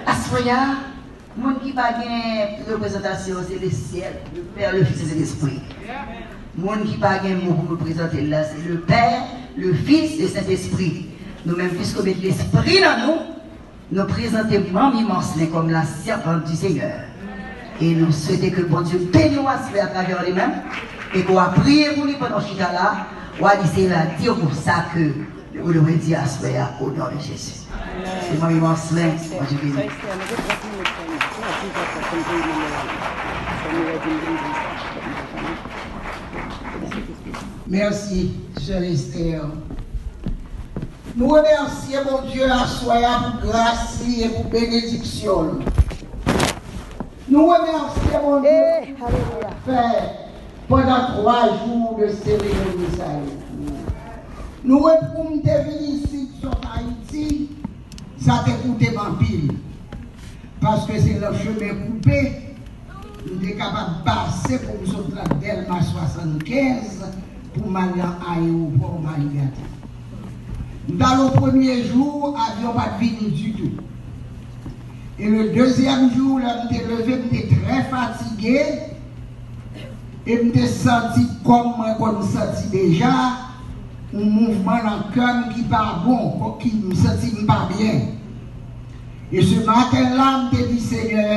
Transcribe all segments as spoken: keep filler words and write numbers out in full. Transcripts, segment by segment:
Aswè a, moun ki pa gen reprezantasyon, se le syèl, le Pè, le Fis e Sentespri. Moun ki pa gen mo pou reprezante l la, se le Pè, le Fis e Sentespri. Nou menm, piske w met Lespri nan nou, nou prezante Manmi Marcelin kòm la servante du Seigneur. E nou swete ke Bondye beni w aswè atravè li menm, e ke w a priye pou li pandan w chita la, w a di, Seyè a di w sa ke ou dwe di aswè a, au nom de Jésus. Se Manmi Marcelin, Bondye beni. Mèsi, sè Esther. Nou remèsye Bondye aswè a pou gras li e pou benediksyon l. Nou remèsye Bondye pou sa l fè pandan twa jou de seremoni sa yo. Nou wè pou m te vin isit sot Ayiti, sa te koute m anpil. Paske se nan chemen koupe, m te kapab pase pou m sot nan Dèlma swasannkenz pou m al nan ayewopò Marigatè. M t al o premye jou, avyon pa t vini ditou. E le dezyèm jou, lè m te leve, m te trè fatige. E m te santi kòm mwen konn santi deja, yon mouvman nan kè m ki pa bon, ki m santi m pa byen. E se maten la, m te di, Senyè,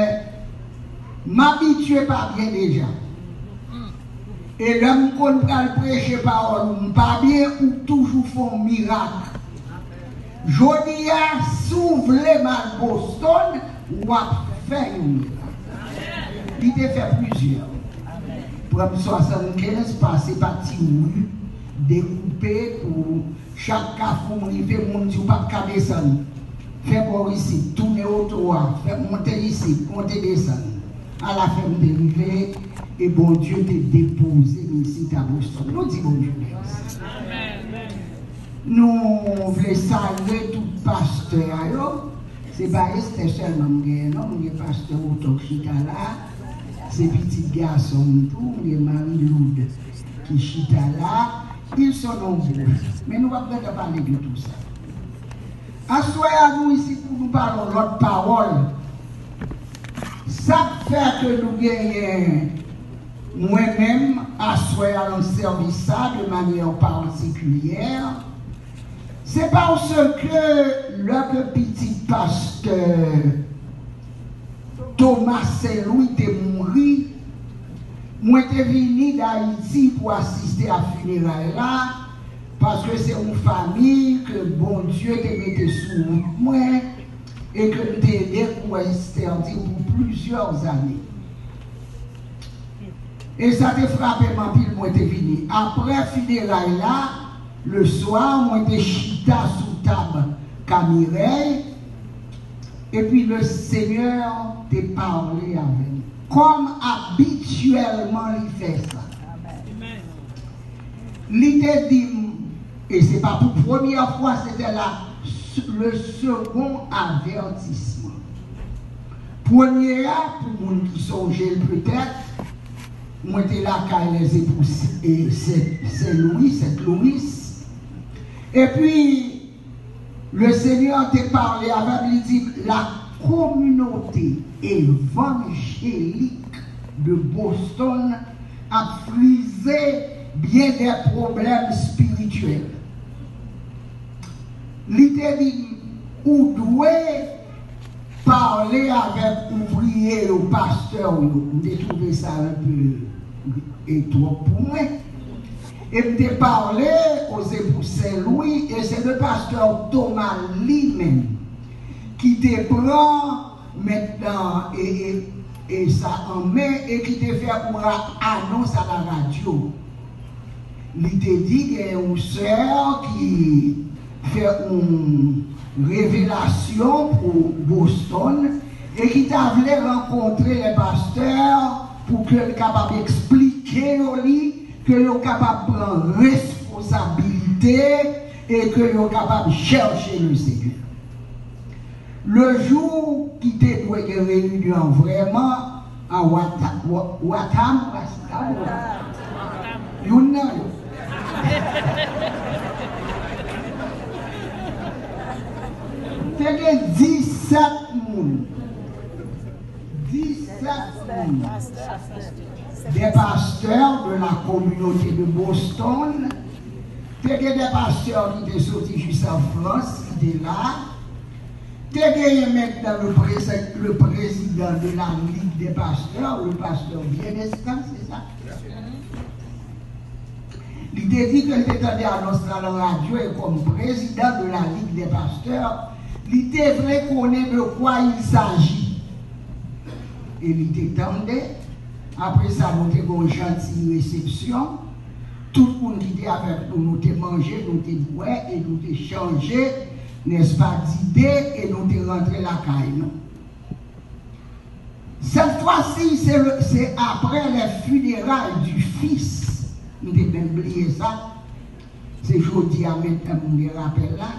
m abitye pa byen deja. E lè m konn pral preche pawòl ou, m pa byen, ou toujou fè yon mirak. Jodi a, si w vle m al Boston, w ap fè yon mirak. Li te fè plizyè. Pran m swasannkenz, pase pa ti ri, dekoupe pou chak kafou m rive, moun di w p ap ka desann. Fè bò isit, tounen oto a, fè monte isit, monte desann. Alafen m te rive, e Bondye te depoze m isit a Boston. Nou di Bondye mèsi. Nou vle salye tout pastè a yo. Se pa Esther sèlman m genyen, non. M gen pastè Otan ki chita la. Se pitit gason m tou. M gen Marie Lourdes ki chita la. Ils sont nombreux. Men nou p ap gentan pale de tout sa. Aswè a, nou isit pou nou pale yon lòt pawòl. Sa k fè ke nou genyen mwen menm, aswè a, nan sèvis sa de manyè patikilyè, se paske lè ke pitit pastè Thomas Saint Louis te mouri, mwen te vini Dayiti pou asiste a fineray la, paske se yon fanmi ke Bondye te mete sou wout mwen e ke m te ede pou Esther di pou plizyè ane. E sa te frape m anpil, mwen te vini. Apre fineray la, le swa, mwen te chita sou tab ka Mireille, epi le Senyè te pale avè m. Kòm abityèlman li fè sa. Li te di m, e se pa pou premyè fwa, se te la, le second avertissement. Premye a, pou moun ki sonje l petèt, mwen te lakay lèzepou Sen Lwi, Sent Lwis. Epi, le Senyè te pale avè m, li di, la communauté évangélique de Boston ap frize byen de pwoblèm espirityèl. Li te di m, ou dwe pale avèk ouvriye yo, pastè yo. M te twouve sa un peu e twòp pou mwen. E m te pale koze pou Sen Lwi, e se le pastè Thomas li menm ki te pran mentnan e, e, e sa an men e ki te fè anons a la radyo. Li te di gen yon sè ki fè yon revelasyon pou Boston e ki ta vle rankontre lè pastè pou ke l kapab eksplike yo li, ke yo kapab pran responsabilite e ke yo kapab chèche le Senyè. Le jou ki te dwe gen reyinyon an vrèman, a Wata-, Wa-, Watam, Watam, youn nan yo. Te gen disèt moun. des pasteurs de la communauté de Boston. Te gen de pastè ki te soti jis an Frans, ki te la. Te genyen mentnan le, prese- le président de la Ligue des pasteurs, le pasteur Bienestan, se sa? Li te di ke l te tande anons la nan radyo e kòm prezidan de la Ligue des pasteurs, li te vle konnen de quoi il s'agit. E li te tande. Apre sa, nou te gen yon janti resepsyon. Tout moun ki te avèk nou, nou te manje, nou te bwè e nou te chanje, nèspa, dide e nou te rantre lakay nou. Cette fois-ci, c'est le- c'est après les funérailles du fils. M te menm bliye sa. Se jodi a mentnan m gen rapèl la.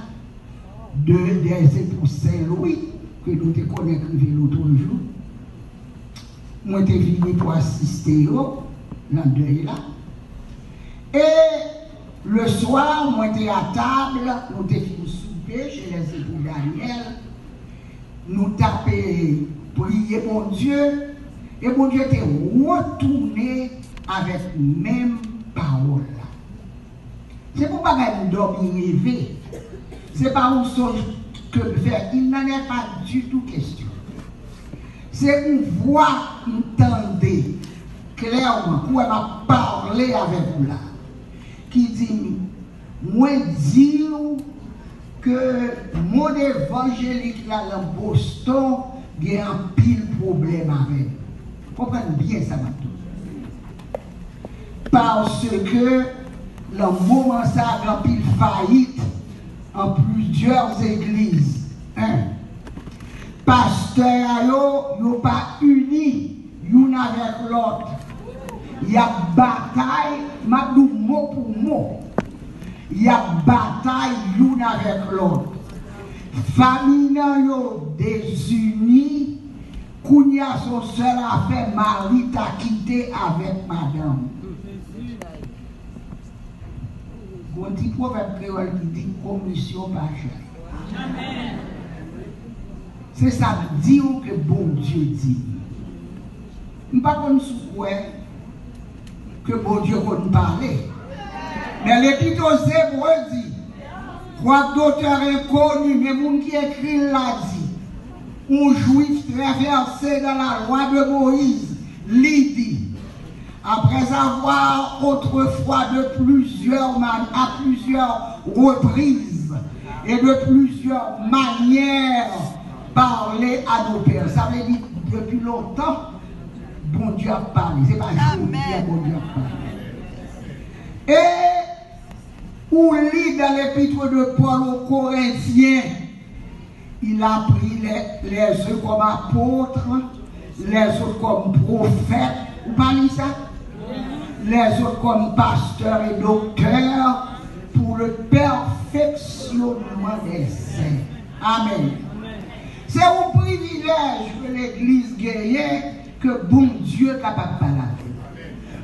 De, de, se pou Sen Lwi ke nou te konnen k rive lotrejou. Mwen te vini pou asiste yo nan dèy la. E le soir, mwen te a tab, nou te fin soupe chez les époux Daniel. Nou t ap priye Bondye, e Bondye te retounen avèk menm pawòl la. Se pa bagay m dòmi reve. Se pa yon sonj ke m fè. Il n'en est pas du tout question. Se yon vwa m tande klèman, kouwè m ap pale avèk ou la, ki di m, mwen di w ke mond evanjelik la nan Boston gen anpil pwoblèm avè l. Konprann byen sa m ap di w. Paske nan moman sa a, gen anpil fayit an plizyè legliz. En, pastè a yo, yo pa ini youn avèk lòt. Y ap batay, m ap di w mo pou mo. Y ap batay youn avèk lòt. Fanmi nan yo dezini. Kounye a, se yon sèl afè, mari ta kite avèk madanm. Gon ti pwovèb kreyòl ki di, komisyon pa chay. Se sa m di w ke Bondye di m. M pa konn si w kwè ke Bondye konn pale. Men Lepit o Zebre di, quoique d'auteur inconnu, men moun ki ekri l la di, yon Jwif trè vèse dans la loi de Moïse, li di, après avoir autrefois de plusieurs man- à plusieurs reprises et de plusieurs manières parlé à nos pères. Sa vle di, depi lontan, Bondye ap pale. Se pa jodi a Bondye ap pale. E ou li dans l'épître de Paul aux Corinthiens, il a pris les, les uns comme apôtres, les autres comme prophètes. Ou pa li sa? Les autres comme pasteurs et docteurs pour le perfectionnement des saints. Amen. Se yon privilèj ke legliz genyen, ke Bondye kapab pale avè nou.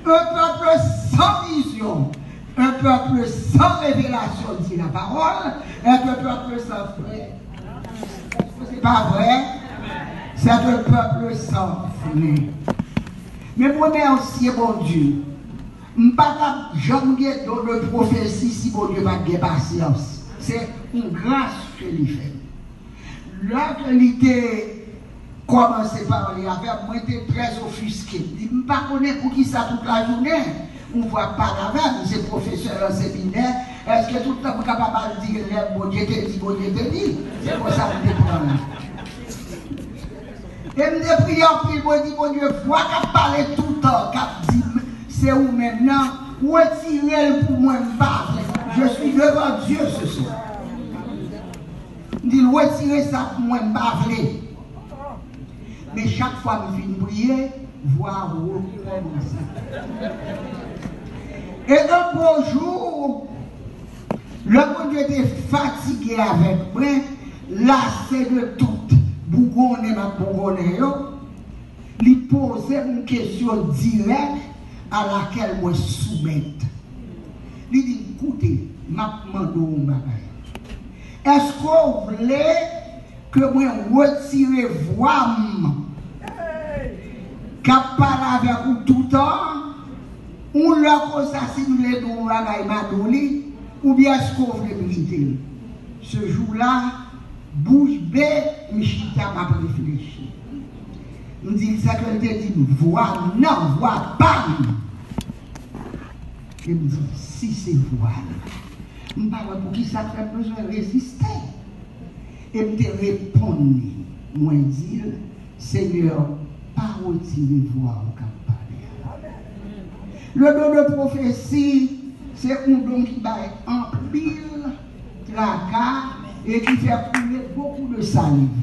Un peuple sans vision, un peuple sans révélation, dit la parole, est un peuple sans frère. Se pa vre? C'est un peuple sans frère. Men mwen remèsye Bondye. M pa t ap janm gen don de pwofesi si Bondye pa t gen pasyans. Se yon gras ke li fè m. Lè ke li te kòmanse pale avè m, mwen te trè ofiske. M di, m pa konnen poukisa tout lajounen yon vwa ap pale avè m, se pwofesè nan seminè, èske tout tan m kapab al di lè Bondye te di, Bondye te di? Se konsa m te pran l. E m te priye anpil, mwen di, Bondye, vwa k ap pale toutan, k ap di m, se ou menm nan, retire l pou mwen, m pa vle. Je suis devant Dieu ce soir. M di l, retire sa pou mwen, m pa vle. Men chak fwa m fin priye, vwa a rekòmanse. E yon bon jou, lè Bondye te fatige avèk mwen, lase de tout bougonnen m ap bougonnen yo, li poze m yon kesyon dirèk a lakèl mwen soumèt. Li di m, koute, m ap mande w yon bagay. Èske w vle ke mwen retire vwa m, k ap pale avèk ou toutan, yon lè konsa, si m vle di w yon bagay, m a di w li, oubyen èske w vle m kite l? Se jou la, bouch be, m chita, m ap reflechi. M di l sa ke l te di m, vwa nan vwa pa m. E m di, si se vwa l, m pa wè poukisa k fè m bezwen reziste. E m te reponn li, mwen di l, Senyè, pa retire vwa w k ap pale a. Le don de prophétie, se yon don ki bay anpil traka e ki fè koule bokou de saliv.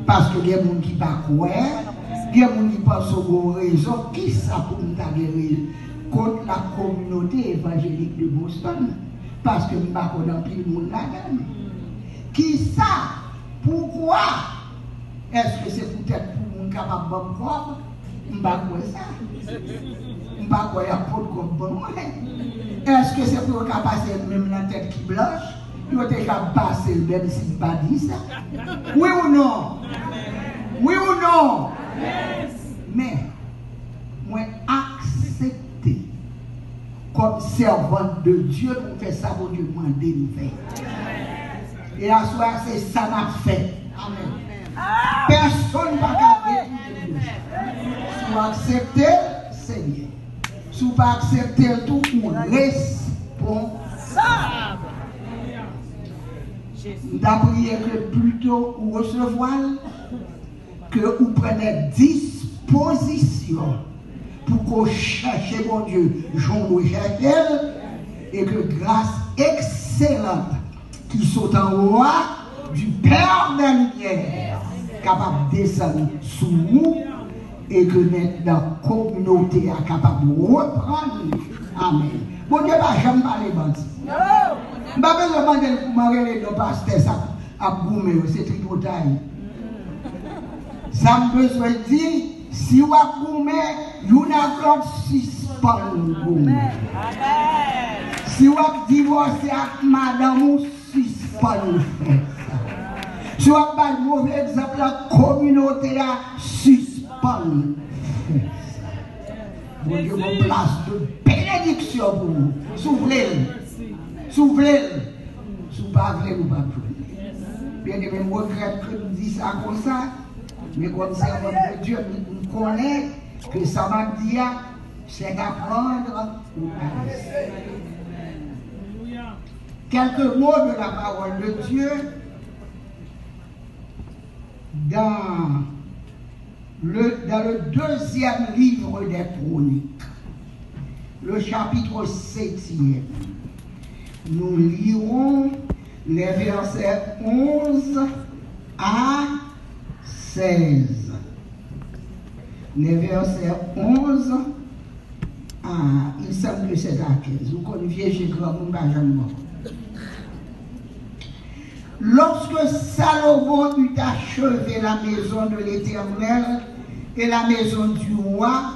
Paske gen moun ki pa kwè, gen moun ki panse w gen rezon, kisa pou m ta gen re- kont la kominote evanjelik de Boston, paske m pa konn anpil moun ladan l. Kisa? Poukwa? Èske se poutèt pou moun kapab ban m kòb? M pa kwè sa. M pa kwè y ap pot kòb ban mwen. Èske se pou yo ka pase l menm nan tèt ki blanch? Yo te ka pase l menm si m pa di sa. Wi ou non? Wi ou non? Men, mwen aksepte kòm sèvant de Dye pou m fè sa Bondye mande m fè. E aswè a, se sa n ap fè. Amèn. Pèsonn pa ka detounen m de sa. Si w aksepte l, se byen. Si w pa aksepte l tou, ou responsab. M ta priye ke pito ou resevwa l, ke ou pran de dispozisyon pou ke w chèche Bondye jan w dwe chèche l, e ke gras ekselan ki sot anwo a, du Père des Lumières, kapab desann sou ou, e ke mentnan kominote a kapab reprann. Amèn. Bondye pa janm pale manti. M pa bezwen mande l kòman rele non pastè sa ap goumen yo, se tripotay. Sa m bezwen di, si w ap goumen, youn ak lòt sispann goumen. Si w ap divòse ak madanm ou, sispann fè sa. Si w ap bay move egzanp nan kominote a, sispann fè sa. Bondye gon plas de benediksyon pou ou. Si w vle l, si w vle l, si w pa vle l, ou p ap jwenn li. Byeneme, m regrèt ke m di sa konsa, men kòm sèvant de Dye, m, m konnen ke sa m ap di a, c'est à prendre ou à laisser. Quelques mots de la parole de Dieu dans le, dans le deuxième livre des Chroniques, le chapitre septième. Nous lirons les versets onze à seize. Les versets onze à, il semble que c'est à quinze. Ou konn vye je granmoun pa janm bon. Lorsque Salomon eut achevé la maison de l'Éternel et la maison du roi,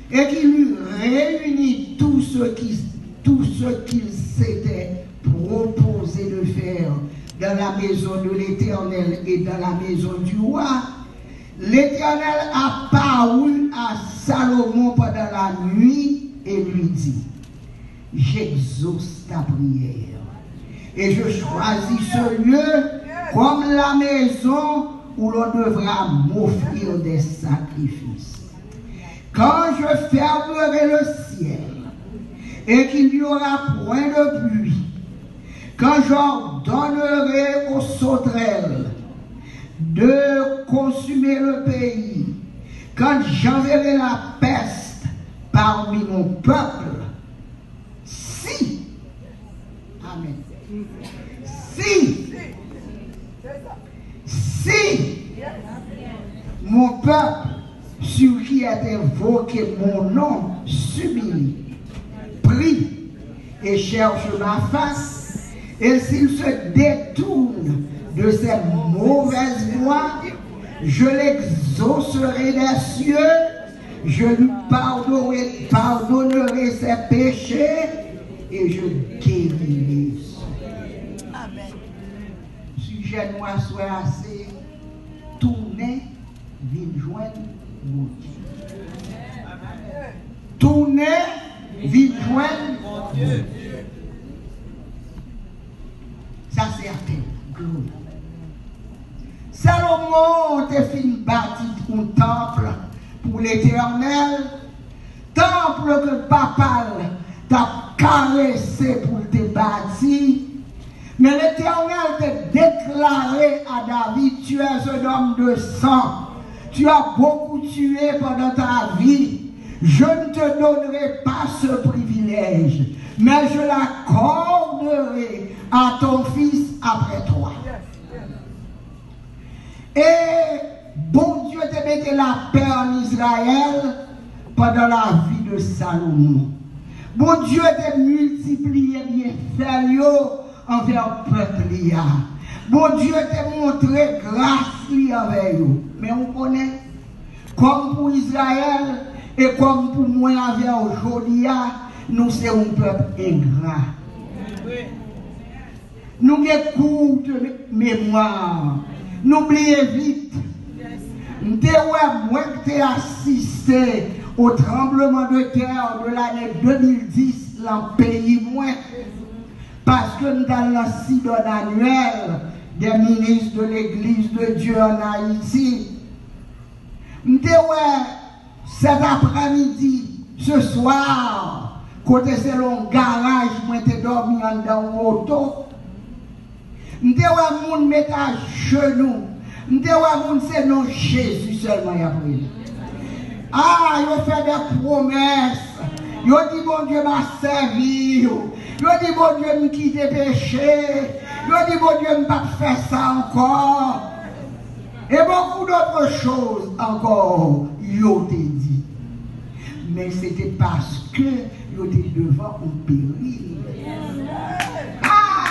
et qu'il eut réuni tout ce qui, tout ce qu'il s'était proposé de faire dans la maison de l'Éternel et dans la maison du roi, l'Éternel apparut à Salomon pendant la nuit et lui dit, j'exauce ta prière et je choisis ce lieu comme la maison où l'on devra m'offrir des sacrifices. Quand je fermerai le ciel et qu'il n'y aura point de pluie, quand j'ordonnerai aux sauterelles de consumer le pays, quand j'enverrai la peste parmi mon peuple, si, amen, si, si mon peuple sur qui est invoqué mon nom s'humilie, prie et cherche ma face, et s'il se détourne de ses mauvaises voies, je l'exaucerai des cieux, je lui pardonnerai, pardonnerai ses péchés et je guérirai son pays. Sijè nou aswè a se tounen vin jwenn Bondye. Sa se apèl glori. Salomon te fin bati yon tanp pou Letènèl, tanp ke papa l t ap karese pou l te bati. Men Letènèl te deklare a David, tu es un homme de sang. Tu as beaucoup tué pendant ta vie. Je ne te donnerai pas ce privilège, mais je l'accorderai à ton fils après toi. E Bondye te mete lapè ann Izrayèl pandan lavi de Salomon. Bondye te miltipliye byenfè l yo anvè pèp li a. Bondye te montre gras li anvè yo. Men ou konnen, kòm pou Izrayèl e kòm pou mwen avè w jodi a, nou se yon pèp engra. Nou gen kout memwa. Nou bliye vit. M te wè, mwen ki te asiste au tremblement de terre de l'année deux mille dix lan peyi mwen, paske m t al nan Synode Annuelle des ministres de l'Église de Dieu en Haïti. M te wè sèt aprèmidi, ce soir, kote se yon garaj mwen te dòmi anndan yon oto. M te wè moun met ajenou. M te wè moun se non Jezi sèlman y ap rele. Ah, yo fè de pwomès. Yo di Bondye m a sèvi w. Yo di Bondye m kite peche. Yo di Bondye m p ap fè sa ankò. Et beaucoup d'autres choses encore, yo te di. Men se te paske yo te devan yon peril. Ah!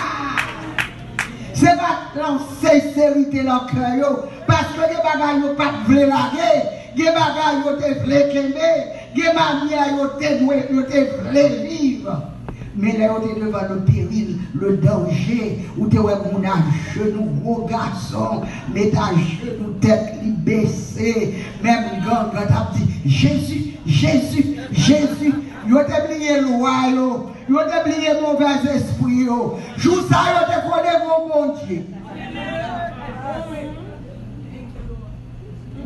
Se pa t lan senserite lan kè yo, paske gen bagay yo pa t vle lage, gen bagay yo te vle kenbe, gen manyè yo te dwe, yo te vle viv. Men lè yo te devan le peril, le danger, ou te wè moun ajenou, gwo gason, met ajenou, tèt li bese, menm gangan t ap di, Jezi, Jezi, Jezi. Yo te bliye lwa yo, yo te bliye movèzespri yo. Jou sa yo te konnen gon Bondye.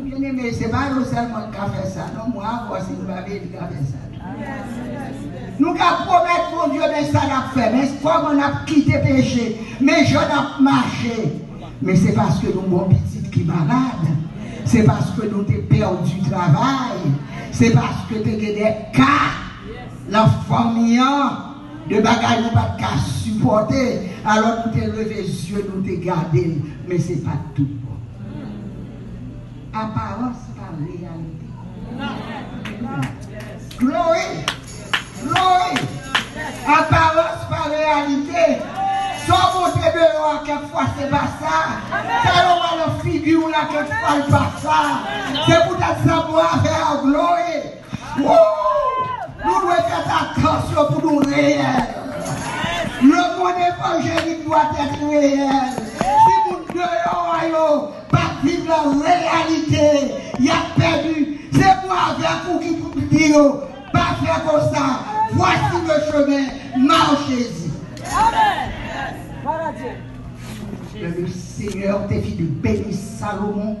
Byeneme, se pa yo sèlman k ka fè sa, non, mwen avè w, si nou pa vle, li ka fè sa tou. Nou ka pwomèt Bondye, men sa n ap fè, men kòman n ap kite peche, men jan n ap mache. Men se paske nou gon pitit ki malad, se paske nou te pèdi travay, se paske te gen de ka lan fanmi an, de bagay nou pa t ka sipòte, alò nou te leve zye nou te gade l, men se pa t tout bon. Aparans pa reyalite. Glori! Glori! Aparans pa reyalite. Sa w montre deyò a kèk fwa se pa sa. Sa yo wè nan figi w la kèk fwa l pa sa. Se poutèt sa mwen avè w, glori! Woo! Nou dwe fè atansyon pou nou reyèl. Le monde évangélique doit être réel. Si moun deyò a yo pa viv lan reyalite, y ap pèdi. Se mwen avèk ou ki pou di yo, pa fè konsa. Voici le chemin, marchez-y. Amen. Gloire à Dieu. Lè le Senyè te fin beni Salomon,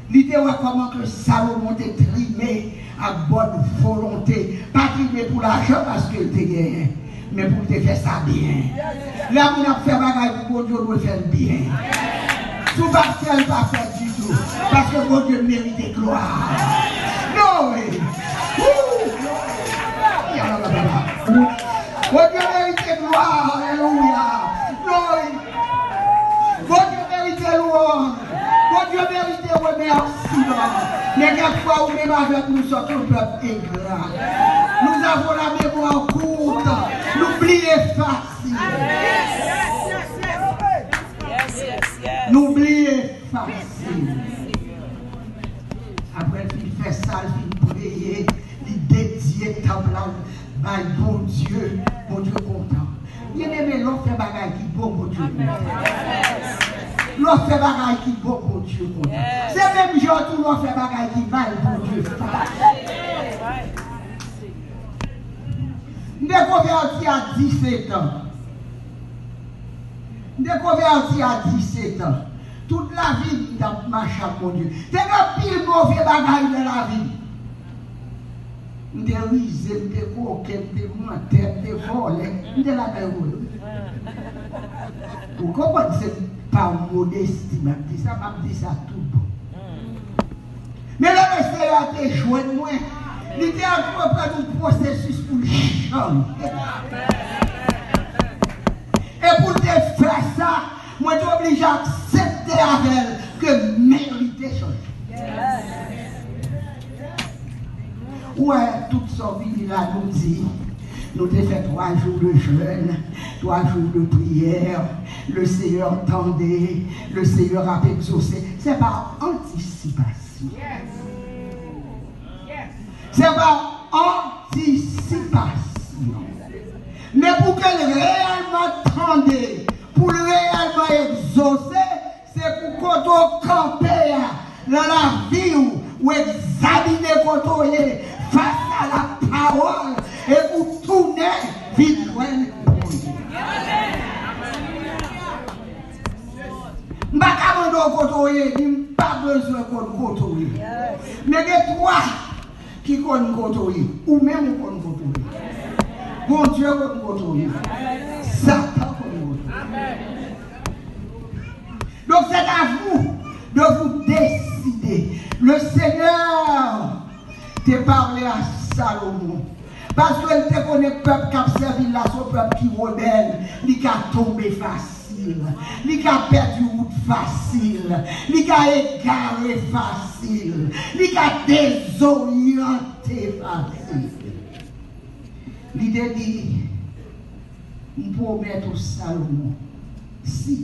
li te wè kòman ke Salomon te trime ak bòn volonte. Pa trime pou lajan paske l te genyen, men pou l te fè sa byen. Lè moun ap fè bagay pou Bondye, w dwe fè l byen. Si w pa fè l, pa fè ditou. Paske Bondye merite glwa. Glori! Woo! Glori! Bondye merite glwa. Alelouya! Glori! Bondye merite lwanj. Bondye merite remèsiman. Men kèk fwa, ou menm avèk nou sòt yon pèp engra. Nous avons la mémoire courte. Nou bliye fasil. Nou bliye fasil. Apre l fin fè sa, l fin preye, li dedye tanp la bay Bondye. Bondye kontan. Byeneme, lè w fè bagay ki bon, Bondye kontan. Lè w fè bagay ki bon, Bondye kontan. Se menm jan tou, lè w fè bagay ki mal, Bondye fache. M te konvèti a disèt an. M te konvèti a disèt an. Tout lavi m, m t ap mache ak Bondye. Te gen anpil move bagay nan lavi m. M te rize, m te koken, m te mantè, m te vòlè. M te lakay ou wi. Ou konprann se pa modesti m ap di sa, m ap di sa tout bon. Men lè Lesenyè te jwenn mwen, li te antreprann yon pwosesis pou l chanje. E pou l te fè sa, mwen te oblije aksepte avè l ke men li te chanje. Ou wè, tout sa w vini la, nou di, nou te fè twa jou de jèn, twa jou de priyè, le Seyè tande, le Seyè ap egzose. Se pa antisipasyon. Se pa antisipasyon. Men pou ke l reyèlman tande, pou l reyèlman egzose, se pou kote w kanpe a, nan lavi w, ou egzamine kote w ye, fas a lapawòl, e pou tounen vin jwenn Bondye. M pa ka mande w kote w ye, ni m pa bezwen konn kote w ye. Men gen twa ki konn kote w ye. Ou menm ou konn kote w ye. Bondye konn kote w ye. Satan konn kote w ye. Donc c'est à vous de vous décider. Le Seigneur te pale a Salomon. Paske l te konnen pèp k ap sèvi l la se yon pèp ki rebèl, li ka tonbe fasil, li ka pèdi wout fasil, li ka egare fasil, li ka dezoryante fasil. Li te di, m pwomèt ou Salomon, si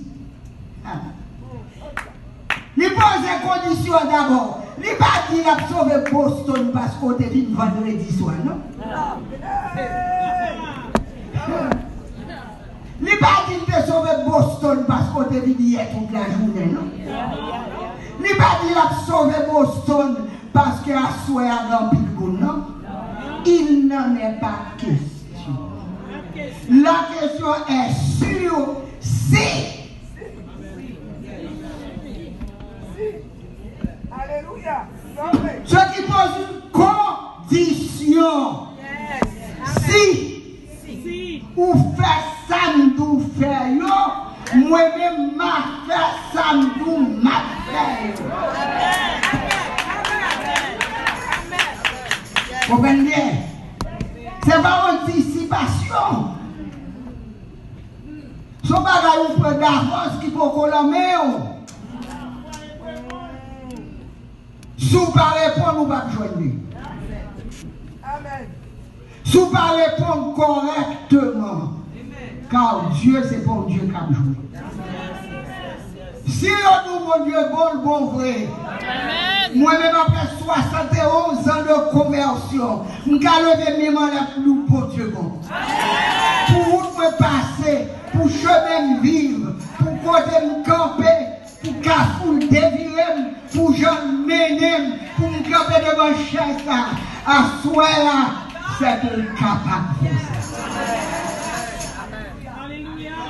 Li poze kondisyon an dabò. Li pa di l ap sove Boston paske w te vin vandredi swa, non. Li pa di l te sove Boston paske w te vin yè tout lajounen, non. Li pa di l ap sove Boston paske aswè a gen anpil moun, non. Il n'en est pas question. La question est sur si. Alelouya. Ce qui pose une condition. Si ou fè sa m di w fè yo, mwen menm m a fè sa m di w m ap fè yo. Konprann byen. Se pa antisipasyon. Se yon bagay ou pran davans ki poko nan men w. Si w pa reponn, ou p ap jwenn li. Si w pa reponn kòrèkteman, car Dieu se pa yon Dye k ap jwe. Si yo di w Bondye bon, l bon vre. Mwen menm, apre swasanteonz an de konvèsyon, m ka leve men m anlè pou di w Bondye bon. Pou wout mwen pase, pou chemen m viv, pou kote m kanpe, pou kafou l devire m, pou jan l mennen m, pou m kanpe devan chèz la, aswè a, sèke l kapab fè sa.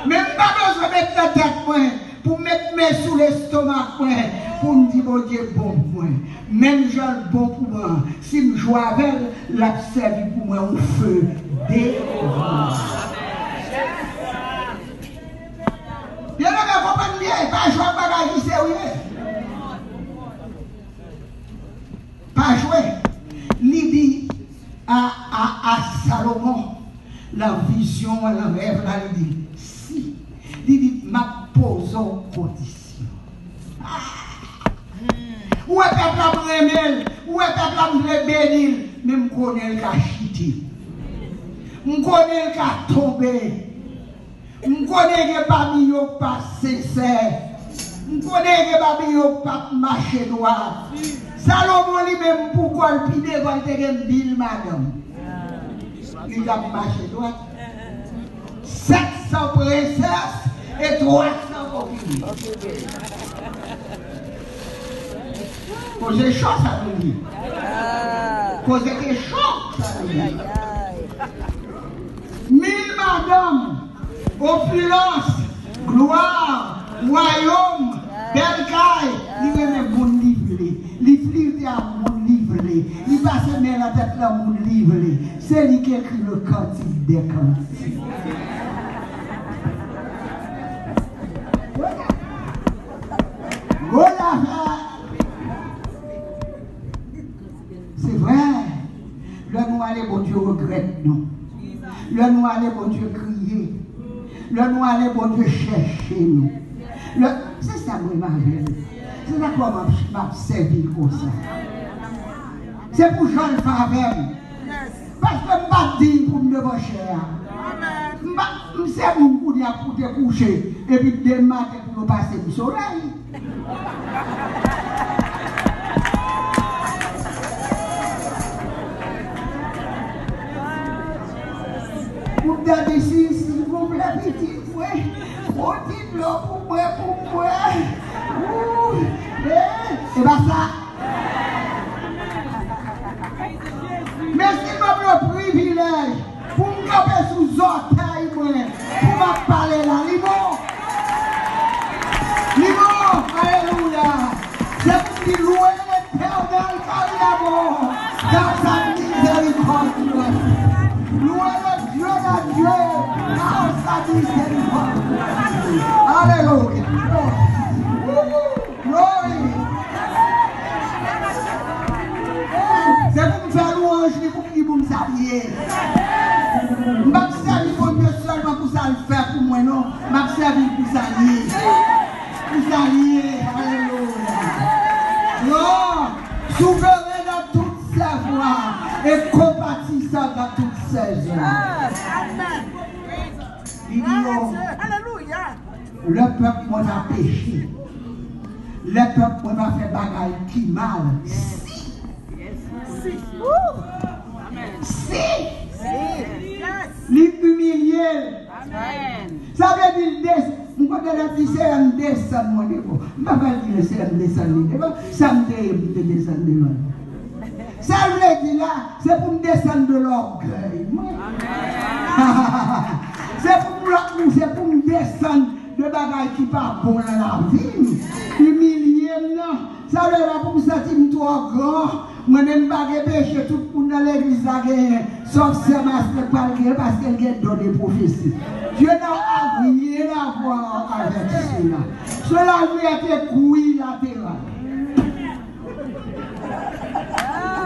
Men m pa bezwen met nan tèt mwen, pou m met men sou lestomak mwen, pou m di Bondye bon pou mwen. Menm jan l bon pou mwen an, si m jwe avè l, l ap sèvi pou mwen yon fe devan. Byeneme, konprann byen, pa jwe ak bagay ki serye. Pa jwe. Li di a, a, a Salomon, nan vizyon an, nan rèv la, li di, si, li di, m ap poze w kondisyon. Ou wè pèp la, m renmen l, ou wè pèp la, m vle beni l, men m konnen l ka chite. M konnen l ka tonbe. M konnen gen pami yo k pa sensè. M konnen gen pami yo k p ap mache dwat. Salomon li menm pou kò l pi devan, l te gen mil madanm. Li t ap mache dwat. Sèt san prensès e twa san konkini. Koze cho sa nou ye. Koze ke cho sa nou ye. Madanm, opilans, glwa, wayòm, bèl kay, li renmen moun li vle. Li flite ak moun li vle. Li pase men nan tèt nan moun li vle. Se li ki ekri le cantique des cantiques. Gwo zafè. Se vre. Lè nou ale, Bondye regrèt nou. Lè nou ale, Bondye kriye. Lè nou ale, Bondye chèche nou. Lè, se sa mwen avè l. Se sa k fè m ap, m ap sèvi l konsa. Se pou jan l fè avè m. Paske m pa diy pou m devan chè a. M pa, m se moun kounye a pou te kouche, epi demen maten pou yo pase m solèy. Pou m ta di, si, silvouplè, pitit mwen, yon ti dlo pou mwen, pou mwen. Ou, e, e pa sa. Men si l ban m le privilèj pou m kanpe sou zòtèy mwen, pou m ap pale la, li bon. Li bon, alelouya. Se pou m di, louez l'Éternel, car il est bon, car sa miséricorde dure à tout temps. Louez le Dieu des dieux, car sa miséricorde dure à tout temps. Alelouya. Glory! Se pou m fè lwanj li, pou m di pou m salye. M p ap sèvi Bondye sèlman pou sa l fè pou mwen, non. M ap sèvi l pou salye. Pou salye. Alelouya. Gloire! Souverain dans toutes ses voies et compatissant dans toutes ses œuvres. Li di yo, alelouya. Lè pèp mwen pa peche, lè pèp mwen pa fè bagay ki mal, si, si, si li imilye l. Sa vle di l des-, m konn lè di, Seyè m desann mwen devan. M pa pral di l, Seyè m desann li devan. Sa m te ye pou m te desann devan l. Sa l vle di la, se pou m desann de lògèy mwen. Se pou m lòt moun, se pou m desann de bagay ki pa bon nan lavi m. Imilye m nan. Sa vle di la pou m santi m twò gran. Mwen menm m pa gen peche, tout moun nan legliz la genyen. Sòf sè Maslè pral genyen paske l gen don de pwofesi. Dieu n'a rien à voir avec cela. Cela lui est équilatéral.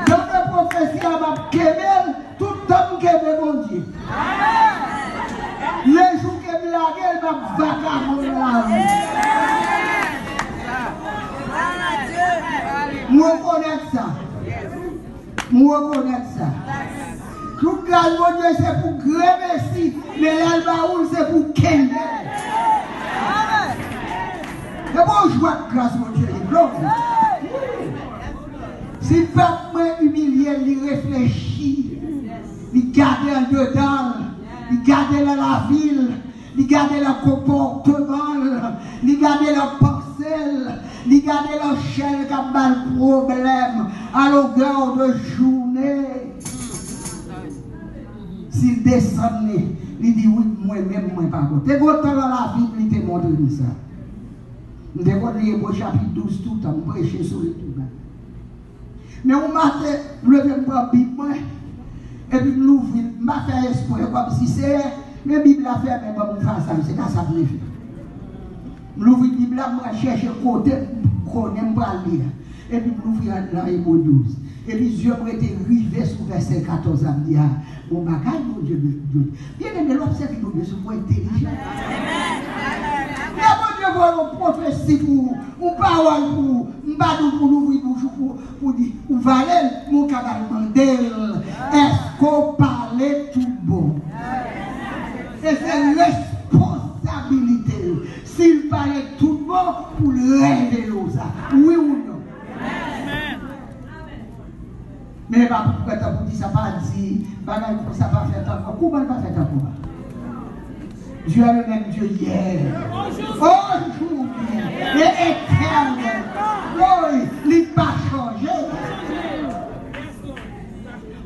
Don de pwofesi a, m ap kenbe l tout tan m kenbe Bondye. Lejou ke m lage l, m ap vakabon nan lari. M rekonèt sa. M rekonèt sa. Tout gras Bondye se pou gremesi, men lè l ba ou l, se pou kenbe. E bon jwèt gras Bondye ye, glòri. Si pèp mwen imilye l, li reflechi, li gade andedan l, li gade nan lavi l, li gade nan konpòteman l, li gade nan panse l, li gade nan chè l k ap ba l pwoblèm a longè de jounen. Si l desann li, li di, wi, mwen menm, mwen pa bon. Te gon tan nan lavi m, li te montre m sa. M te konn li Ebre chapit douz toutan, m preche sou li toutan. Men yon maten, m leve, m pran Bib mwen, epi m louvri l, m pa fè eksprè, kòmsi, Seyè, men Bib la fèmen, ban m yon pasaj, se pa sa m vle fè. M louvri Bib la, m pral chèche kote m konnen m pral li a. Epi m louvri nan Ebre douz. Epi zye m rete rive sou vèsè katòz la, m di, a, bon bagay, Bondye, Bondye. Byeneme, lè w ap sèvi Bondye, se pou w entelijan. Lè Bondye voye yon pwofesi pou ou, yon pawòl pou ou, m pa di w pou w louvri bouch ou pou, pou di ou vale l, men w kapab mande l, èske w pale tout bon? E se responsabilite l, si l pale tout bon, pou l revele w sa. Wi ou non? Men e pa pou pran tan pou di sa, pa di bagay konsa, pa fèt ankò. Kouman l pa fèt ankò? Dieu est le même Dieu hier, aujourd'hui et éternellement. Glory, li pa chanje.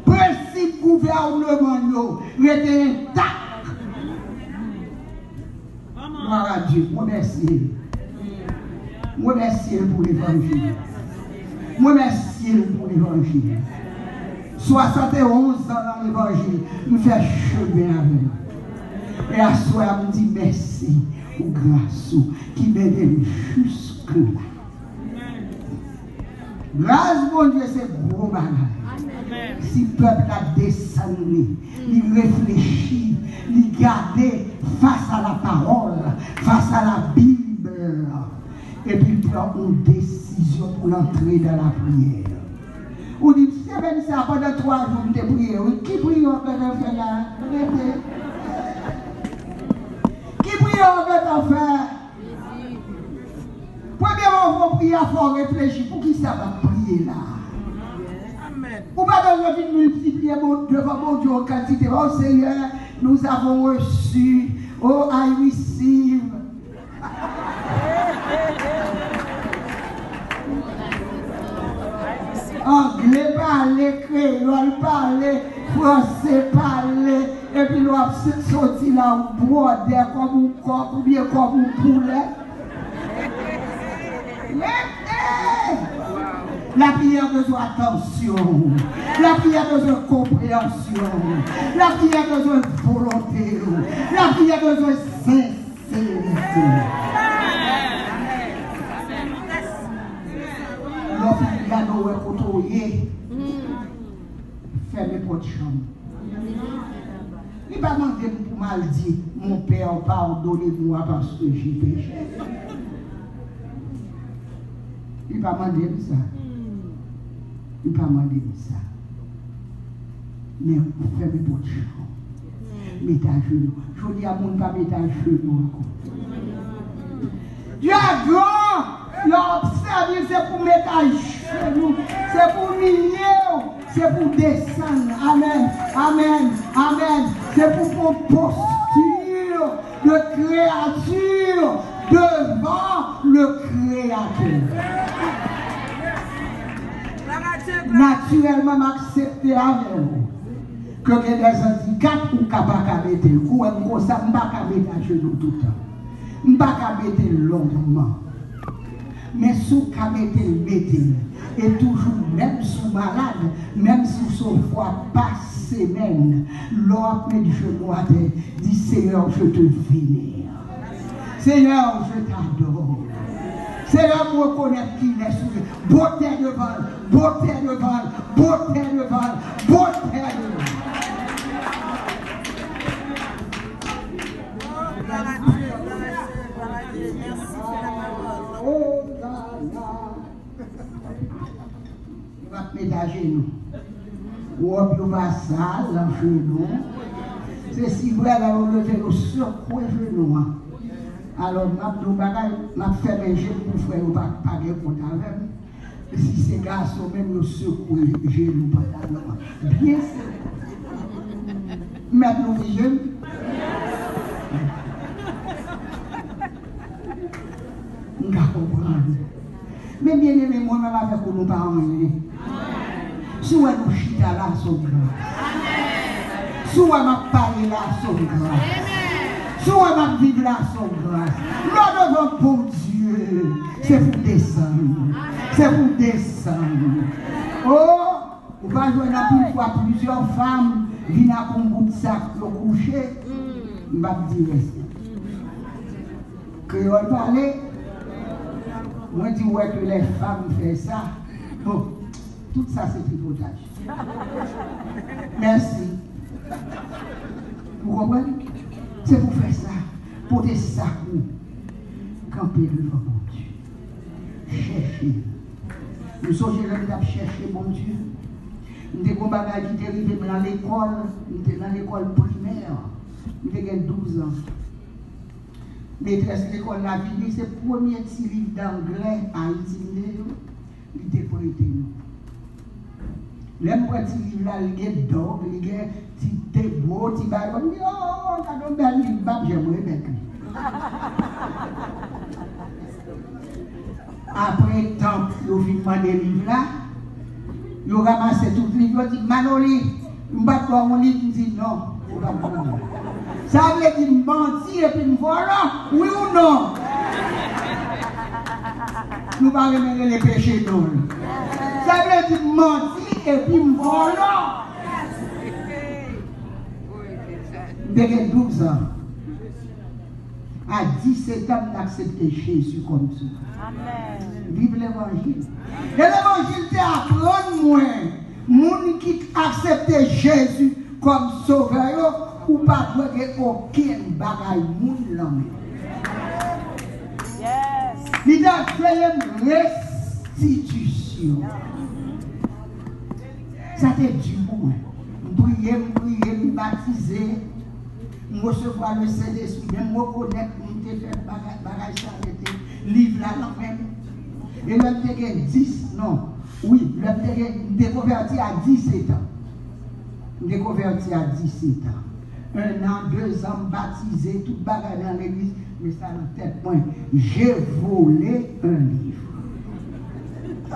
Prensip gouvènman yo rete entak. Mwen remèsye l. Mwen remèsye l pou levanjil. Mwen remèsye l pou levanjil. Swasannde onz an nan levanjil, m fè chemen avè l. E aswè a, m di mèsi pou gras ou ki mennen m jiske la. Gras Bondye se gwo bagay. Si pèp la desann li, li reflechi, li gade fas a lapawòl, fas a Labib, epi l pran yon desizyon pou l antre nan lapriyè. Ou di, semèn sa a, pandan twa jou, m te priye, wi. Ki priyè w gentan fè la? Rete. Ki priyè w gentan fè? Premye moman w priye a, fò w reflechi, poukisa m ap priye la? Ou pa bezwen vin miltipliye bon, devan Bondye yon kantite. Oh Seigneur, nous avons reçu. Oh, I receive. Angle pale, kreyòl pale, franse pale, epi lè w ap soti la, ou bwòdè kòm yon kòk oubyen kòm yon poulè. Rete! Lapriyè bezwen atansyon. Lapriyè bezwen konpreyansyon. Lapriyè bezwen volonte. Lapriyè bezwen senserite. Lè w fin gade, w wè kote w ye. Fèmen pòt chanm. Li pa mande m pou m al di, mon père, pardonnez-moi parce que j'ai péché. Li pa mande m sa. Li pa mande m sa. Men ou fèmen pòt chanm. Met ajenou. Jodi a, moun pa met ajenou ankò. Dye gran, lè w ap sèvi, se pou met ajenou, se pou imilye w, se pou desann. Amèn, amèn, amèn. Se pou pran posti de kreyati devan le Créateur. Natirèlman, m aksepte avè w ke gen de andikap ou ka pa ka mete l. Ou wè m konsa, m pa ka met ajenou toutan. M pa ka mete l longman. Men si w ka mete l, mete l. E toujou, menm si w malad, menm si w se yon fwa pa semèn, lè w ap met jenou atè, di, Seyè, je te vénère. Seyè, je t'adore. Seyè, m rekonèt kilès ou ye. Botè devan l, botè devan l, botè devan l, botè devan l. Osana. Nou ap met ajenou. Wòb yo pa sal nan jenou. Se si vrè lè yo leve, yo sekwe jenou an. Alò, m ap di w bagay, m ap fèmen je m pou frè yo pa, pa gen kont avè m. Si se gason menm, yo sekwe jenou pantalon an. Byen sekwe. M mèt louvri je m? M ka konprann. Men byeneme, mwen menm avèk ou, nou pa anyen. Si w wè nou chita la, se yon gras. Si w wè m ap pale la, se yon gras. Si w wè m ap viv la, se yon gras. Lè w devan Bondye, se pou desann. Se pou desann. Oh! Ou pa jwenn anpil fwa plizyè fanm vin ak yon bout sak yo kouche, m p ap di rès la. Kreyòl pale, mwen di w wè ke lè fanm fè sa, bon, tout sa se tripotaj. Mèsi. Ou konprann? Se pou fè sa, pote sak ou, kanpe devan Bondye. Chèche l. M sonje lè m t ap chèche Bondye. M te gen yon bagay ki te rive m nan lekòl. M te nan lekòl primè. M te gen douz an. Metrès lekòl la vini, se premye ti liv danglè Ayiti m te yo, li te prete nou. Lè m pran ti liv la, li gen dòg, li gen ti debo, ti bayon. M di, oh, gade yon bèl liv, m p ap janm remèt li. Apre tan, yo vin mande liv la, yo ranmase tout liv, yo di, Manoli, m pa t ba w yon liv? M di, non, ou pa t ban mwen. Sa vle di m bandi epi m vòlò, wi ou non? Nou pa renmen rele peche non. Sa vle di m manti epi m vòlò. M te gen douz an. A disèt an, m aksepte Jezi kòm Sovè. Viv levanjil. E levanjil te aprann mwen, moun ki aksepte Jezi kòm Sovè yo, ou pa dwe gen okenn bagay moun nan men w. Li te anseye m restitisyon. Sa te di pou mwen. M priye, m priye, m batize. M resevwa le Sentespri, men m rekonèt m te fè bagay, bagay sa rete. Liv la nan men m. E lè m te gen dis, non, wi, lè m te gen, m te konvèti a disèt an. M te konvèti a disèt an. En an, de zan, m batize, tout bagay nan legliz, men sa nan tèt mwen, j'ai volé un livre.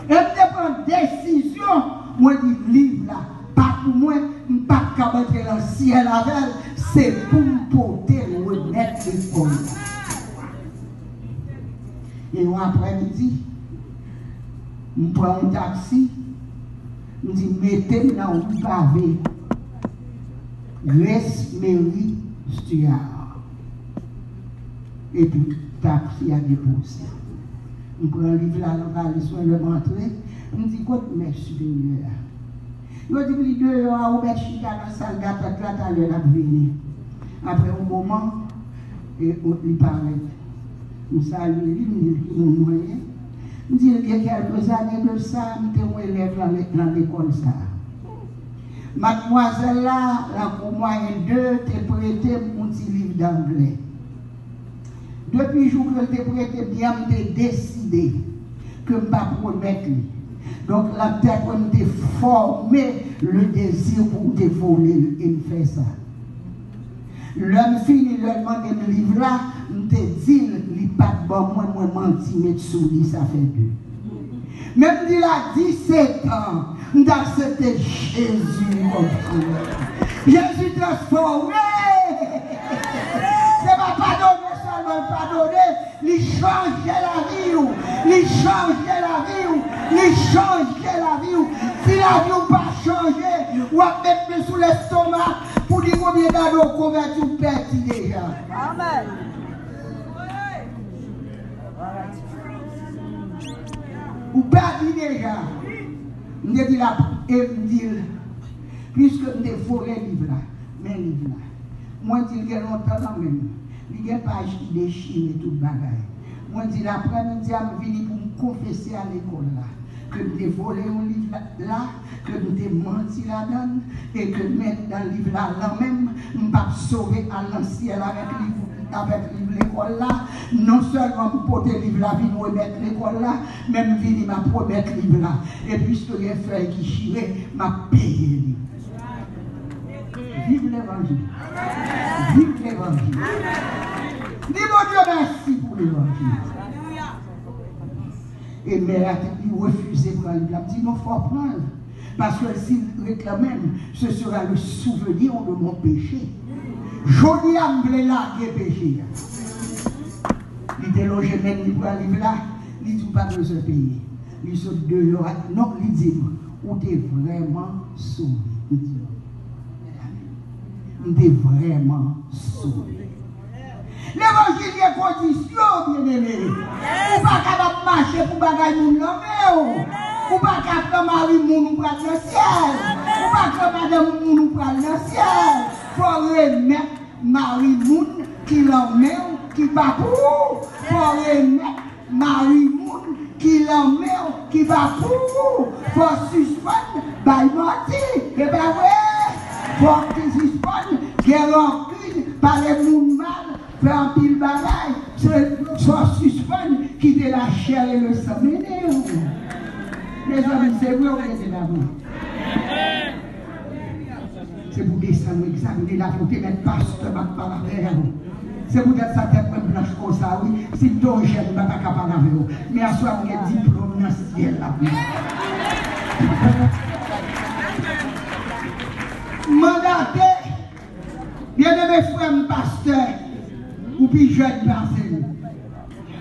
E m te pran desizyon, mwen di, liv la pa pou mwen, m p ap kab antre nan syèl avè l, se pou m pote l remèt lekòl la. E yon aprèmidi, m pran yon taksi, m di, mete m nan ri pave, Grace Mary Stuart. Epi taksi a depoze. M pran liv la nan valiz mwen, lè m antre, m di, kot mè siperyè a? Yo di m li deyò a, ou mèt chita nan sal datant la, talè l ap vini. Apre yon moman, e, o, li parèt. M salye li, m di l ki moun mwen ye. M di l gen kèlke zane de sa, m te yon elèv nan le-, nan lekòl sa a. Madmwazèl la, nan kou mwayen de, te prete m yon ti liv danglè. Depi jou ke l te prete m li a, m te deside ke m p ap remèt li. Donk, nan tèt mwen, m te fòme le dezi pou m te vole l, e m fè sa. Lè m fini, lè l mande m liv la, m te di l li pa t ban mwen, mwen manti met sou li, sa fè de. Men m di l a disèt an, m t aksepte Jezi kòm Sovè. Jezi transfòme. Se pa padone sèlman l padone, li chanje lavi w. Li chanje lavi w. Li chanje lavi w. Si lavi w pa chanje, w ap met men sou lestoma pou di konbyen dane w konvèti, w pèdi deja. Amèn. Ou pèdi deja. M te di l ap, e m di l, piske m te vole liv la, men liv la. Mwen di l gen lontan nan men m. Li gen paj ki dechire, tout bagay. Mwen di l aprèmidi a, m vini pou m konfese a lekòl la ke m te vole yon liv la, la, ke m te manti ladan l, e ke mentnan liv la nan men m, m p ap sove al nan syèl avèk liv, avèk liv lekòl la. Non sèlman m pote liv la vin remèt lekòl la, men m vini m ap remèt liv la. E piske gen fèy ki chire, m ap peye li. Viv levanjil. Viv levanjil. Di Bondye mèsi pou levanjil. E mè a te, li refize pran liv la. M di, non, fò w pran l. Paske si l ret la menm, ce sera le souvenir de mon péché. Jodi a, m vle lage peche a. Li te lonje men l, li pran liv la, li di, ou pa bezwen peye. Li sot deyò a, non, li di m, ou te vrèman sove. M di, m te vrèman sove. Levanjil gen kondisyon, byeneme. Ou pa kapab mache pou bagay moun nan men w. Ou pa ka pran mari moun ou pral nan syèl. Ou pa pran madanm moun ou pral nan syèl. Fò remèt mari moun ki nan men w, ki pa pou ou. Fò remèt mari moun ki nan men w, ki pa pou ou. Fò w sispann bay manti, e pa vre? Fò w sispann gen rankin, pale moun mal, fè anpil bagay. Se, fò w sispann kite la chair et le sang mennen w. Mezanmi, se vre oubyen se pa vre? Se pou desann w egzamine lavi w te mèt pastè m ap pale avè w. Se poutèt sa tèt mwen blanch konsa wi. Si m te yon jèn m pa ta ka pale avè w. Men aswè a m gen diplòm nan syèl la pou mwen. Mandate, byeneme frè m, pa pi jèn pase m.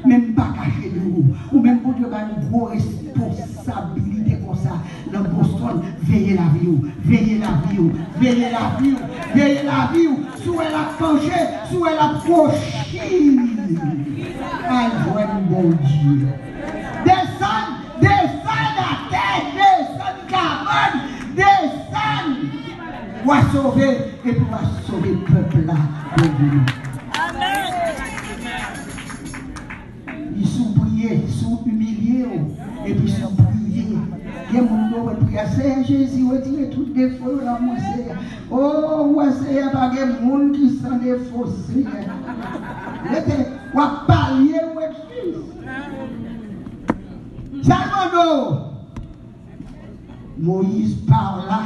Men m pa kache de ou. Ou menm Bondye ba yon gwo responsabilite konsa nan Boston. Veye lavi w. Veye lavi w. Veye lavi w. Veye lavi w. Si w wè l ap panche, si w wè l ap kwochi, al jwenn Bondye. Desann, desann atè, desann kabann, desann. W a sove, epi w a sove pèp la de Bondye. Li sou priye, sou imilye w, epi sou priye. Gen moun yo wè priyè, Seyè Jezi, retire tout defo yo nan mwen, Seyè. O, ou wè, Seyè, pa gen moun ki san defo, Seyè. Rete, w ap palye ou egzis. Sa l mande w. Moïse parla,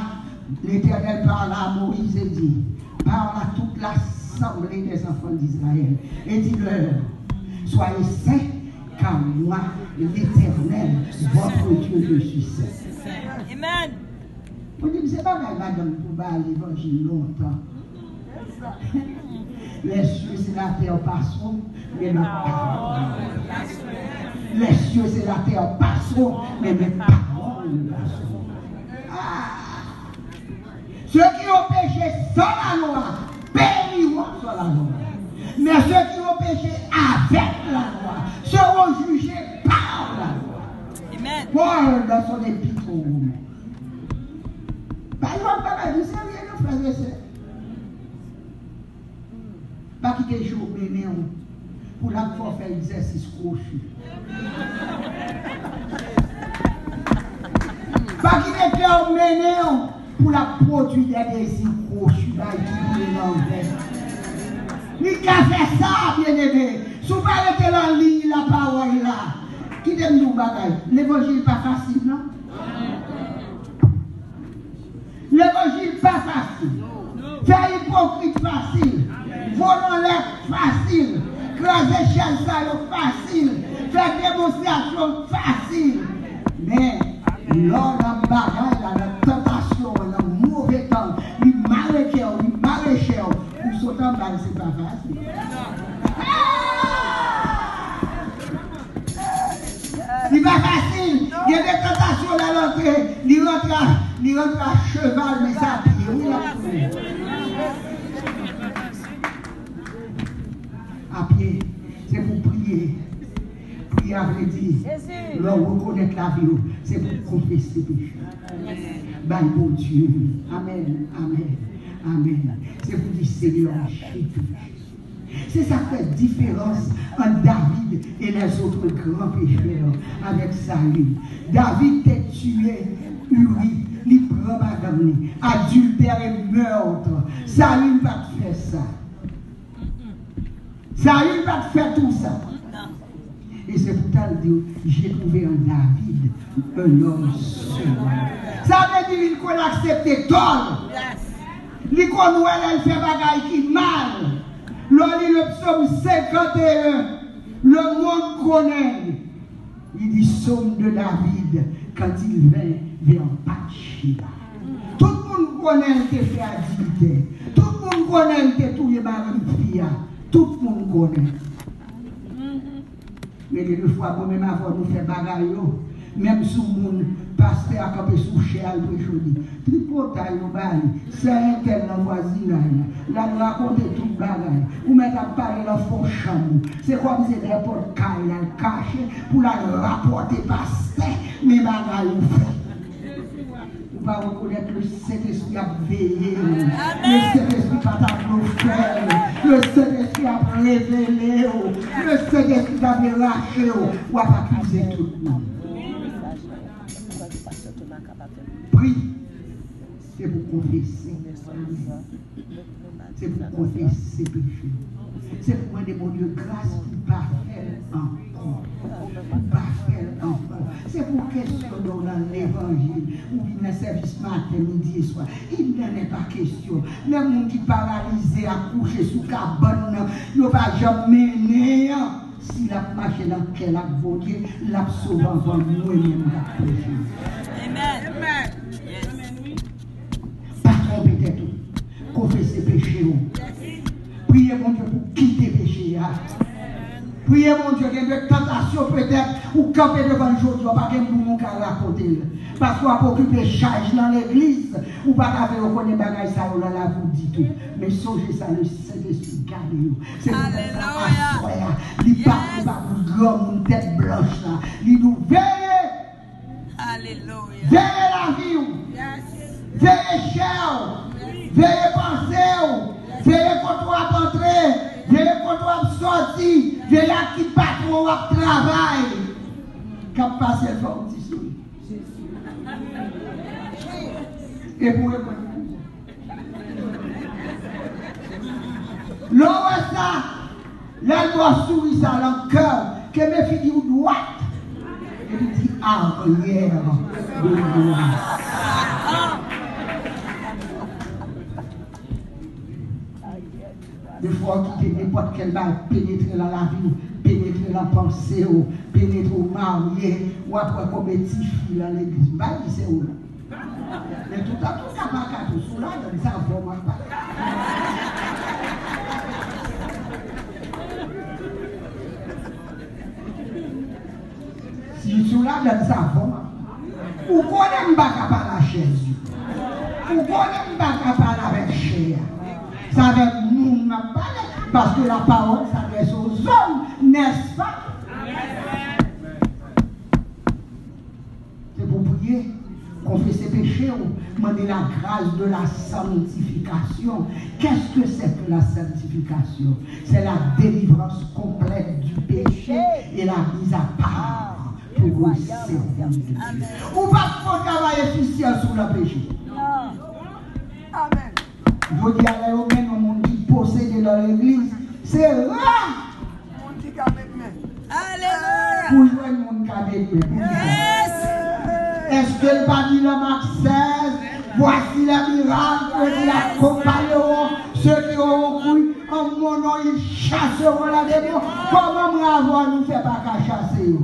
l'Éternel parla à Moïse et dit, parle à toute l'assemblée des enfants d'Israël et dis-leur, soyez saints, car moi, l'Éternel, votre Dieu, je suis saint. Amen. Pou di m se bagay madanm pou ba levanjil lontan. Les cieux et la terre passeront, mais mes paroles. Les cieux et la terre passeront, mais mes paroles ne passeront pas. Ah! Ceux qui ont péché sans la loi périront sans la loi. Mais ceux qui ont péché avec la loi seront jugés par la loi. Amen. Paul, dans son épître aux Romains. Bagay yo ap travay nou serye, non, frè e sè. Pa kite je w mennen w pou l ap fè w fè egzèsis kwochi. Pa kite kè w mennen w pou l ap pwodui de dezi kwochi, bay ki vire nan vè. Li ka fè sa, byeneme. Si w pa rete nan liy lapawòl la, kite m di w bagay. Levanjil pa fasil, non. Levanjil pa fasil. Fè ipokrit fasil. Vòlè fasil. Kraze chèz sa yo fasil. Fè demonstrasyon fasil. Men, lè w nan bagay la, nan tantasyon an, nan move tan, li mare kè w, li mare chè w, pou w sot anba l, se pa fasil. Li pa fasil. Gen de tantasyon lè l antre, li rantre a, li rantre a cheval, men se a pye wi l ap kouri. A pye. Se pou priye. Priye a vle di, lè w rekonèt lavi w, se pou konfese peche. Bay Bondye. Amèn, amèn, amèn. Se pou di, Seyè, m chita. Se sa k fè diferans ant David e lèzòt gran pechè avèk Sayil. David te tiye Uri, li pran madanm li, adiltè e mèt. Sayil pa t fè sa. Sayil pa t fè tou sa. E se pou ta l di, j'ai trouvé en David un homme semblable. Sa vle di li konn aksepte tò l. Li konn wè lè l fè bagay ki mal. Lè w li le psaume cinquante et un, le monde connaît. Li di, Psaume de David, quand il vint vers Bathsheba. Tout moun konnen l te fè adiltè. Tout moun konnen l te touye mari fi a. Tout moun konnen. Men gen de fwa, mwen menm avè w, nou fè bagay yo. Menm sou moun, pastè a kanpe sou chè a, l preche, w di, tripotay yo ba li, sè entèl nan vwazinay la, l al rakonte tout bagay. Ou mèt ap pale nan fon chanm ou. Se kòmsi se dèyè pòt kay la l kache pou l al rapòte pastè, men bagay ou fè. Ou pa rekonèt le Sentespri ap veye w. Le Sentespri pa ta vle w fè l. Le Sentespri ap revele w. Le Sentespri ta vle rache w. W ap akize tout moun. Pri. Se pou konfese. Se pou konfese peche. Se pou mande Bondye gras pou pa fè l ankò. Pou pa fè l ankò. Se pou kesyon de w nan levanjil. Ou vin nan sèvis maten, midi e swa. Il n'en est pas question. Menm moun ki paralize a kouche sou kabann nan, yo pa janm mennen an. Si l ap mache nan kè l ak Bondye, l ap sove anvan mwen menm k ap preche. Amen. Pa twonpe tèt ou. Konfese peche w. Priye Bondye pou kite peche a. Priye Bondye, gen de tantasyon petèt ou kanpe devan l jodi a, ou pa gen moun ou ka rakonte l. Paske w ap okipe chaj nan legliz, ou pa ka fè yo konnen bagay sa yo nan lavi w ditou. Men sonje sa, Sentespri gade yo. Se poutèt sa, aswè a, li pa, li pa pou granmoun tèt blanch la. Li di w, veye! Veye lavi w. Veye chè w. Veye panse w. Veye kote w ap antre. Veye kote w ap sòti. Veye ak ki patwon w ap travay. K ap pase l fè w ti souri. Epi w rekonèt. Lè w wè sa, lè l ba w souri sa nan kè w, kenbe figi w dwat, epi di, aryè de glwa. Defwa w kite nenpòt kèl bagay penetre nan lavi w, penetre nan panse w, penetre w marye, w ap wè konbyen tifi nan legliz. M pa di se ou non. Men tout an tou ka pa ka tou, si w ladann sa, vò m ap pale. Si, si w ladann sa, vò m ap pale. Ou konnen m pa ka pale a chèz yo. Ou konnen m pa ka pale avèk chè a. Se avèk moun m ap pale, paske la parole s'adresse aux hommes, n'est-ce pas? Se pou priye, konfese peche w, mande la grâce de la sanctification. Qu'est-ce que c'est que la sanctification? C'est la délivrance complète du péché et la mise à part pour le service de Dieu. Ou pa fè yon travay efisyans sou nan peche. Jodi a, lè yo mennen yon moun ki posede nan legliz, se ra moun ki ka met men. Alelouya! Pou jwenn moun ka met men. Pou ki sa? Èske l pa di nan Mak sèz, voici les miracles qui accompagneront ceux qui auront cru en mon nom, ils chasseront les démons? Kòman mwen avè w nou fè pa ka chase yo?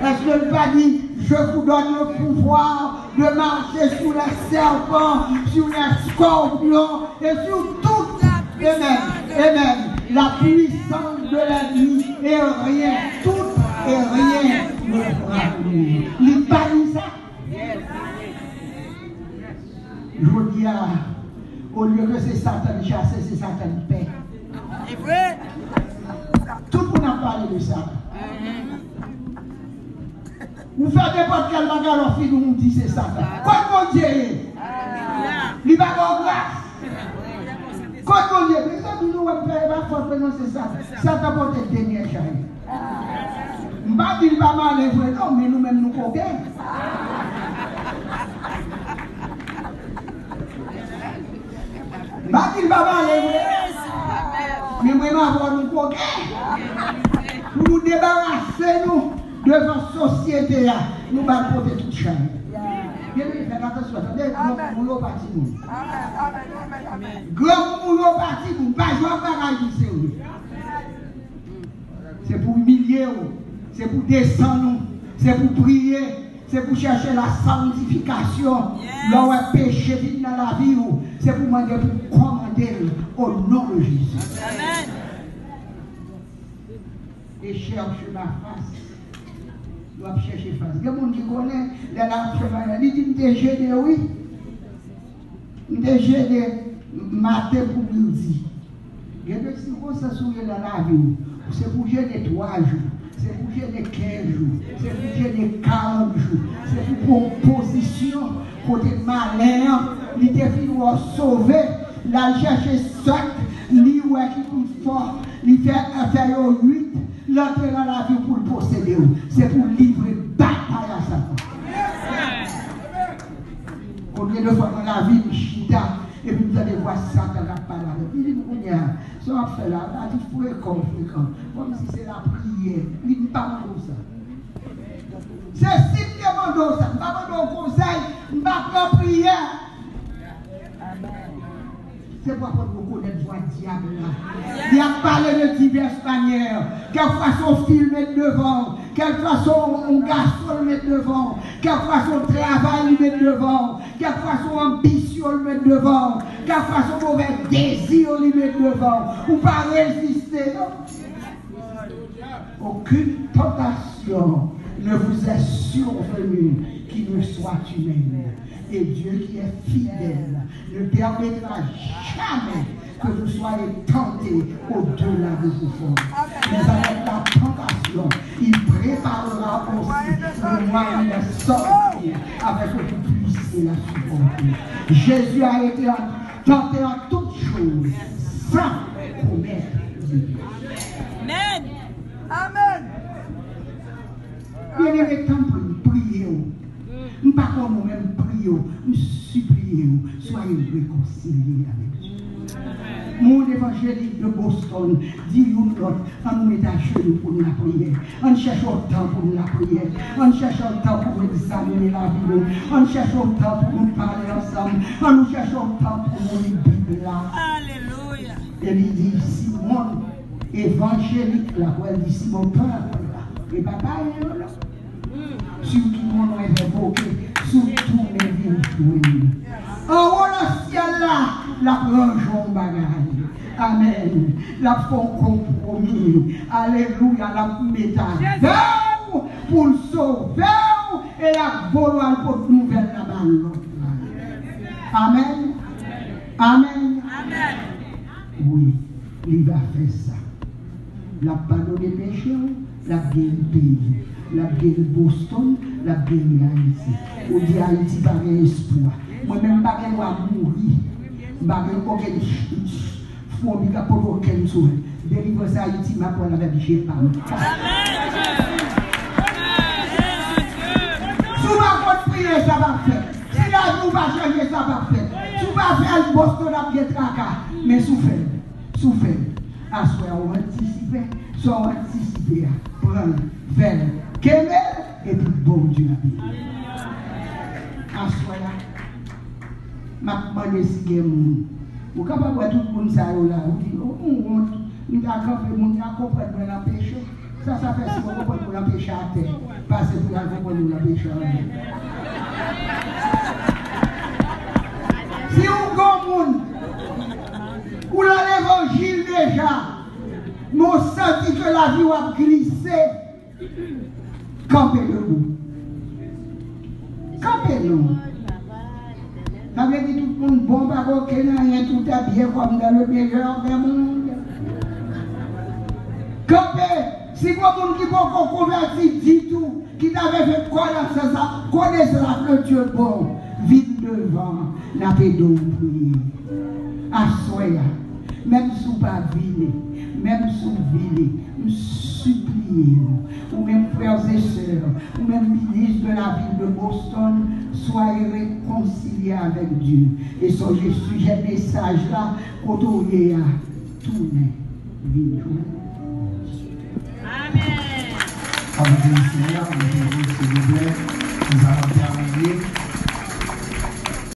Èske l pa di, je vous donne le pouvoir de marcher sur les serpents, sur les scorpions et sur toute, amen, amen, la puissance de l'ennemi, et rien, tout et rien ne frappe nous. Li pa di sa? Jodi a, olye ke se Satan n chase, se Satan n pè. Se vre. Tout moun ap pale de Satan. Ou fè nenpòt kèl bagay, lè w fini, ou di se Satan. Kot Bondye ye? Li pa ba w gras. Kot Bondye? Mezanmi, nou wè m fè, e pa fòt mwen non, se Satan. Satan pote dènye chay. M pa di l pa malen vre non, men nou menm nou koken. M pa di l pa malen vre. Men mwen m avè w nou koken. Pou nou debarase nou devan sosyete a, nou ba l pote tout chay. Byeneme, fè atansyon, tande, granmoun yo pa timoun. Granmoun yo pa timoun, pa jwe ak bagay ki serye. Se pou imilye w, se pou desann ou, se pou priye, se pou chèche la santifikasyon. Lè w wè peche vin nan lavi w, se pou mande pou kòmande l o non de Jezi. E chèche ma fas. Yo ap chèche fas. Gen moun ki konnen, lè l ap fè bagay, li di, m te jene, wi. M te jene maten pou midi. Gen de sikonstans ou ye nan lavi w. Se pou jene twa jou. Se pou jene kenz jou. Se pou jene karant jou. Se pou pran yon pozisyon kote malen an, li te fin wè w sove, l al chèche sèt, li wè ki pi fò, li fè, fè yo uit, l antre nan lavi w pou l posede w. Se pou w livre batay a Satan. Konbyen de fwa nan lavi m chita, epi m tande vwa Satan k ap pale avè m? Li di m, kounye a, sa w ap fè la, w ap di frekan, frekan. Kòmsi se lapriyè. Li di m pa mande w sa. Se si m te mande w sa, m pa mande w konsèy, m pa pran priyè. Se pou apot rekonèt vwa dyab la. Li ap pale de divès manyè. Kèlkfwa se yon fi l met devan w, kèlkfwa se yon, yon gason l met devan w, kèlkfwa se yon travay li met devan w, kèlkfwa se yon anbisyon l met devan w, kèlkfwa se yon move dezi li met devan w. Ou pa reziste, non. Aucune tentation ne vous est survenue qui ne soit humaine. Et Dieu qui est fidèle ne permettra jamais que vous soyez tentés au-delà de vos forces. Mais avec la tentation, il préparera aussi le moyen de sortir afin que vous puissiez la supporter. Jésus a été tenté en toutes choses sans commettre de péché. Amen. Amen. Byeneme, tanpri, priye w. M pa konn ou, men m priye w, m sipliye w, soyez réconciliés avec Dieu. Moun evanjelik de Boston, di youn lòt, ann nou met ajenou pou n lapriyè. Ann chèche yon tan pou n lapriyè. Ann chèche yon tan pou nou egzamine lavi nou. Ann chèche yon tan pou nou pale ansanm. Ann nou chèche yon tan pou nou li Bib la. Alelouya. E li di, Simon, evanjelik la, pou l di Simon, pèp la. E pa payen yo, non. Sou ki mon non envoke, sou tounen vin jwenn li. Anwo nan syèl la, l ap ranje yon bagay. Amèn. L ap fè yon konpwomi. Alelouya. L ap met avè w pou l sove w e l ap voye w al pote nouvèl la ba lòt la. Amèn. Amèn. Wi, li va fè sa. L ap padone peche w, l ap geri peyi w, l ap geri Boston, l ap geri Ayiti. Ou di Ayiti pa gen espwa. Mwen menm m pa gen dwa mouri. M pa gen okenn ch- ch- fwobi k ap pote okenn souvè. Delivrans Ayiti m ap wè l avèk je pa m. Si w pa konn priye, sa p ap fèt. Si lavi w pa chanje, sa p ap fèt. Si w pa fè l, Boston ap gen traka. Men si w fè l, si w fè l, aswè a w antisipe, sa w antisipe a, pran l, fè l, kenbe l, epi Bondye ap beni w. Aswè a, m ap mande si gen moun. Ou kapab wè tout moun sa yo la, ou di, "Oh, m wont, m ta kanpe, moun nan konprann mwen nan peche." Sa sa fè si w konprann moun nan peche atè, pase pou y al konprann moun nan peche anlè. Si w gon moun, ou nan levanjil deja, men w santi ke lavi w ap glise, kanpe debou. Kanpe non. Sa vle di tout moun bon, pa gen okenn anyen, tout est bien comme dans le meilleur des mondes. Kanpe, si gon moun ki poko konvèti ditou, ki ta vle fè konesans, konesans ak le Dieu bon, vin devan, n ap ede w priye. Aswè a, menm si w pa vini, menm si w vini, m sipliye w, ou menm frères et sœurs, ou menm minis de la ville de Boston, soyez réconciliés avec Dieu. E sonje sijè mesaj la, kote w ye a, tounen vin jwenn Bondye. Amen. Aplodi Senyè, aplodi, silvouplè. Nous allons terminer.